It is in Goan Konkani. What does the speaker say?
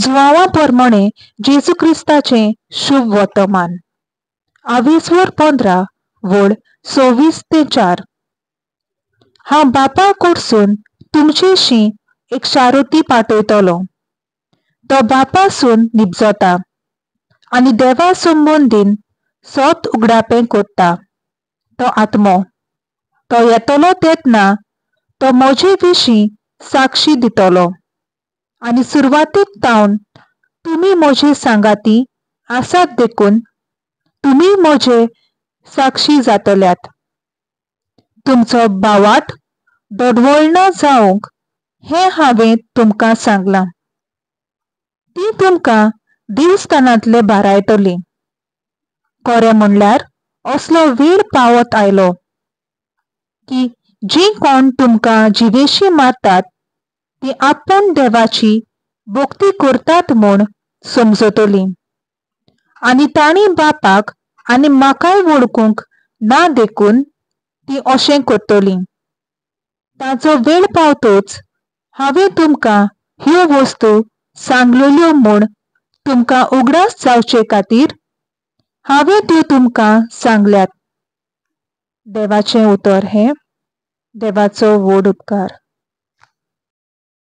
जुवांवा प्रमाणे जेजू क्रिस्ताचें शुभ वर्तमान. आवेस्वर 15 वळ 26 ते 4. हांव बापा कडसून तुमचेशी एक शारुती पाठयतलो. तो बापासून निपजता आनी देवा संबंदीन सोत उगडापें करता. तो आत्मो तो येतलो तेन्ना तो म्हजे विशीं साक्षी दितलो आनी सुरवातीक तावन तुमी म्हजे सांगाती आसात देखून तुमी म्हजे साक्षी जातल्यात. तुमचो भावार्थ दोडवळना जावंक हें हांवें तुमकां सांगलां. ती तुमकां देवस्थानांतले भारायतली. खरें म्हणल्यार असलो वेळ पावत आयलो की जीं कोण तुमकां जिवेशी मारतात ती आपूण देवाची भक्ती करतात म्हूण समजतली आनी तांणी बापाक आनी म्हाकाय वळखूंक ना देखून ती अशें करतली. ताचो वेळ पावतच हांवें तुमकां ह्यो वस्तू सांगलेल्यो म्हूण तुमकां उगडास जावचे खातीर हांवें त्यो तुमकां सांगल्यात. देवाचें उतर हें. देवाचो व्हड उपकार.